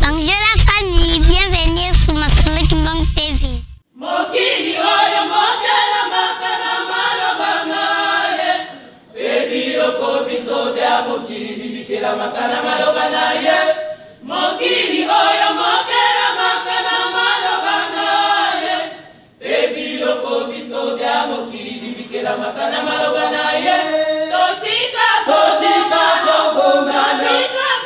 Bonjour la famille, bienvenue sur Masolo Kimbangu TV. Mokili oyo mokelamaka na maloba na ye, mpe biloko biso bya mokili bikelamaka na maloba na ye. Mokili oyo mokelamaka na maloba na ye, mpe biloko biso bya mokili bikelamaka na maloba na ye. Totika, totika kobomana,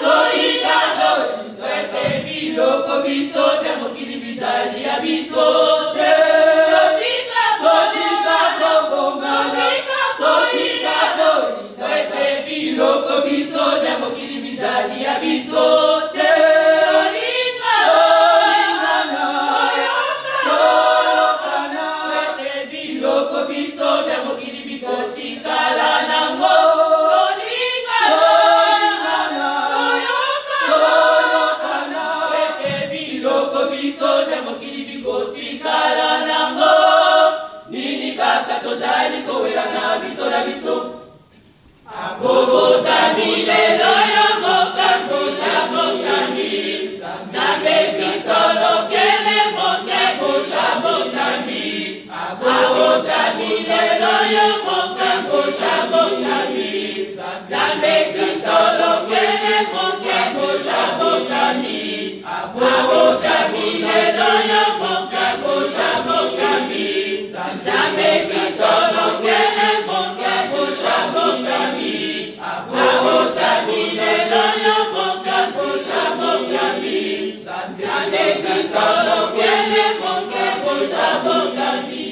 totika to ete biloko biso bya mokili bizali ya biso te. Totika, totika kobomana, totika to ete biloko biso bya mokili bizali ya biso te. Tolinga, tolingana, toyokana, ete biloko biso bya mokili bikotikala nango. Tolinga, tolingana, toyokana, ete biloko biso bya mokili bikotikala nango. Nini kaka tozali kowela na biso na biso? Abokotami lelo yo mokonzi ya botami, Nzambe biso lokele moke buta botami. Abokotami lelo yo mokonzi ya botami, Nzambe biso lokele moke buta botami. Abokotami lelo yo mokonzi ya botami, Nzambe biso lokele moke buta botami. Abokotami lelo yo mokonzi ya botami, Nzambe biso lokele moke buta botami.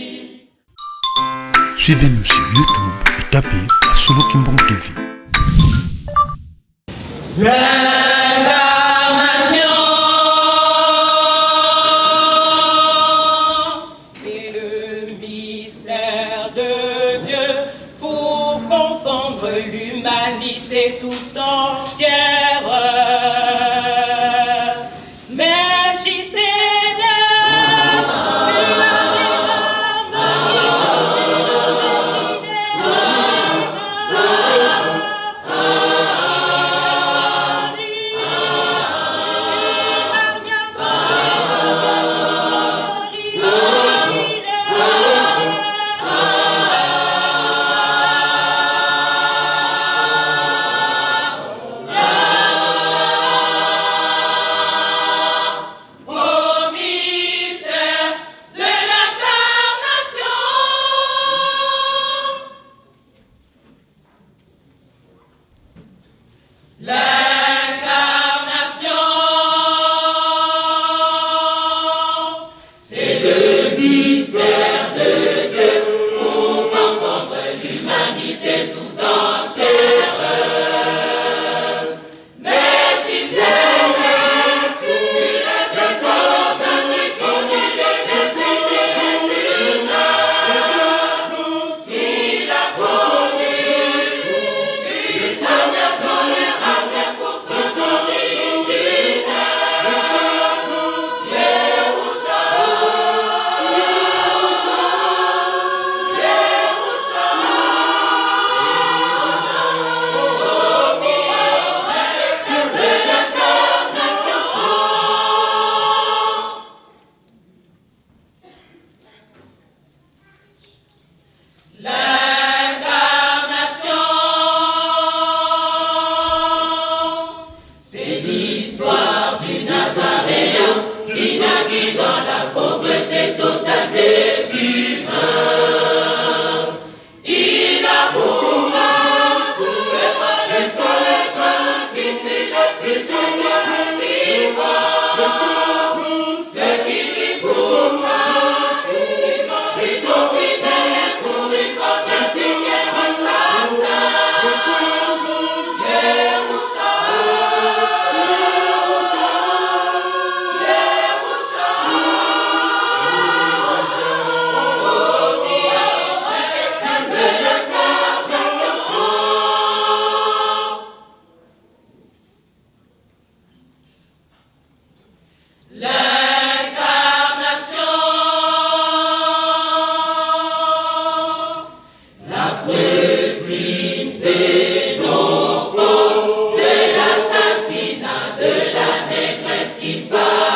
Suivez-nous sur YouTube et tapez Solo Kimbangu TV. L'incarnation, c'est le mystère de Dieu pour confondre l'humanité tout entière. Melchisédek fut la Au mystère de l'incarnation. L'incarnation, c'est le mystère de Dieu pour confondre l'humanité tout entière. Melchisédek fut le défunt connu depuis les humains. Il a connu une dernière colère amère pour son origine. Yérusha, Yérusha, au mystère de l'incarnation. L'incarnation, c'est l'histoire du Nazaréen qui naquit dans la pauvreté totale des humains. Il avoua devant les autres qu'il fut le Fils de Dieu vivant. Ce qui lui coûta une opinion courut comme un vulgaire assassin. Yérusha, Yérusha, au mystère de l'incarnation. L'incarnation, l'affreux crime xénophobe de l'assassinat de la négresse. quitte pas.